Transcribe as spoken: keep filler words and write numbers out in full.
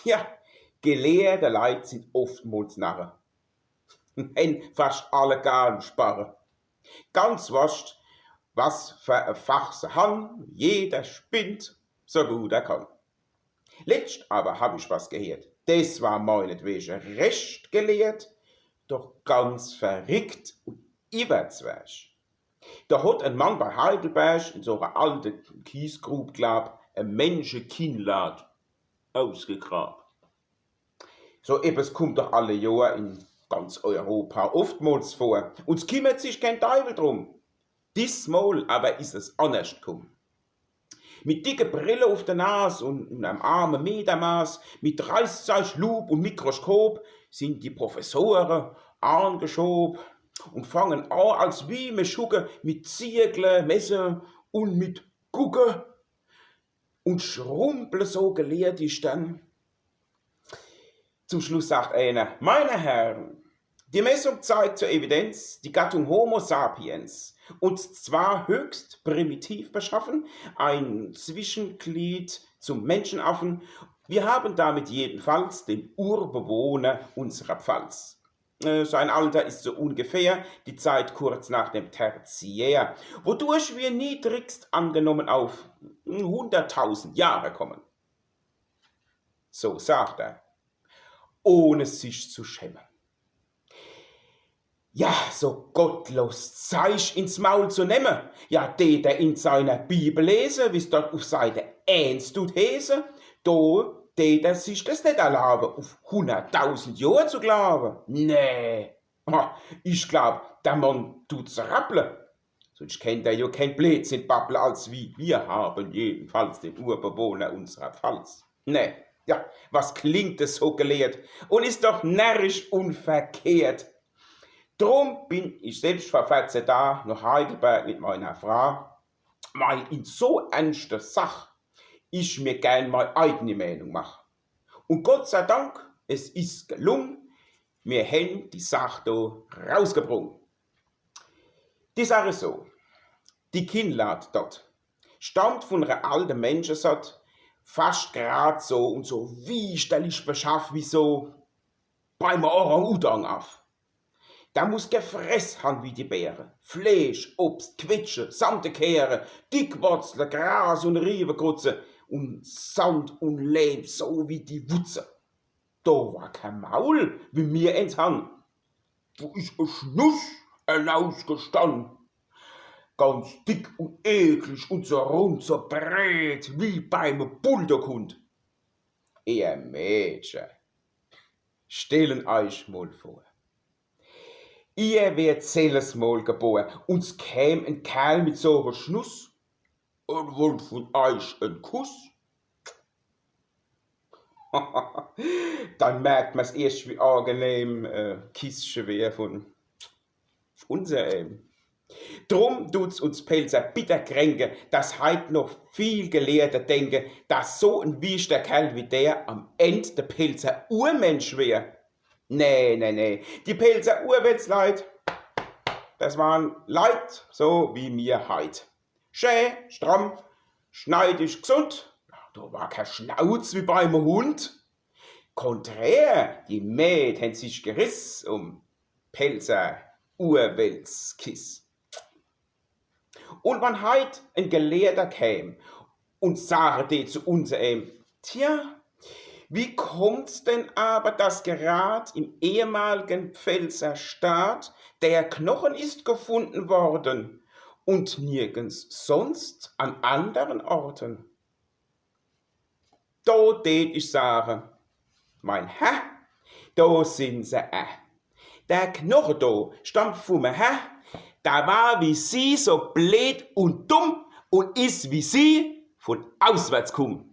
Ja, gelehrte Leit sin oftmols Narre. Hen fascht alle gar en Sparre. Ganz worscht, was fer e Fach se han, jeder spinnt, so gut er kann. Letscht awwer hab ich was geheert, des war meinetwege recht gelehrt, doch ganz verrickt un iwwerzwerch. Do hot en Mann bei Heidelberg in so rer alte Kiesgrub, glaab, e Menschekinnlad ausgegrab. So ebbes kummt doch alle Johr in ganz Europa oftmols vor. Un s kimmert sich keen Deiwel drum. Dismol awwer is es annerscht kumm. Mit dicke Brille uf de Nas un, un am Arm e Metermaß, mit Reißzeich, Lup un Mikroskop sin die Professore angeschob un fangen a, als wie meschugge, mit Ziegle, Messe un mit Gucke un schrumpele so gelehrt die Stern. Zum Schluss sagt einer: „Meine Herren, die Messung zeigt zur Evidenz die Gattung Homo sapiens, und zwar höchst primitiv beschaffen, ein Zwischenglied zum Menschenaffen. Wir haben damit jedenfalls den Urbewohner unserer Pfalz. Äh, sein Alter ist so ungefähr die Zeit kurz nach dem Tertiär, wodurch wir niedrigst angenommen auf hunderttausend Jahre kommen.“ So sagt er, ohne sich zu schämen. Ja, so gottlos Zeich ins Maul zu nemme, ja, tät er in seiner Bibel lese, wie's dort uf Seite eens tut heeße, do tät er sich des net erlaube, uf hunderttausend Johr zu glaube. Nee, ha, ich glaub, der Mann tut's rapple. Sonst kennt er jo keen Bleedsinn babble, als wie: „Wir haben jedenfalls den Urbewohner unserer Pfalz.“ Nee, ja, was klingt des so gelehrt un is doch närrisch un verkehrt. Drum bin ich selbst vor verzeh Daa noch Heidelberg mit meiner Fraa, weil in so ernschte Sach ich mir gern mei eigeni Meenung mach. Un Gott sei Dank, es is gelung, mir hen die Sach do rausgebrung. Die Sach is so, die Kinnlad dort stammt vun ere alte Menschesort, fascht grad so un so wieschterlich beschaff wie so beim Orang-Utan-Aff. Der muss gefress han wie die Bäre, Fleesch, Obst, Quetsche, Sandekäre, Dickworzle, Gras un Riewegrutze un Sand un Lehm, so wie die Wutze. Do war kee Maul, wie mir eens han. Do is e Schnuss erausgestann. Ganz dick un eklig un so rund, so breet, wie beim Bulldoghund. Ihr Mädche, stellen eich mol vor, ihr wärt sellesmol gebor un s käm en Kerl mit so ere Schnuss un wollt vun eich en Kuss. Dann merkt mer's erscht, wie angenehm, äh, Kissche wär vun unsereem. Drum tut's uns Pälzer bitter kränke, dass heit noch viel Gelehrte denke, dass so en wieschter Kerl wie der am End de Pälzer Urmensch wär. Nee, nee, nee. Die Pälzer Urweltsleit, des waren Leit so wie mir heit. Schä, stramm, schneidig, gsund. Do war kee Schnauz wie beim Hund. Konträr, die Mäd hen sich geriss um Pälzer Urweltskiss. Un wann heit en Gelehrter käm un sage dät zu unsereem: „Tja, wie kommt's denn aber, dass grad im ehemaligen Pfälzer Staat der Knochen ist gefunden worden und nirgends sonst an anderen Orten?“ Do dät ich sage: „Mein Herr, do sin se, äh. Der Knoche do stammt vum Herr, der war wie Sie so bleed un dumm un is wie Sie vun auswärts kumm.“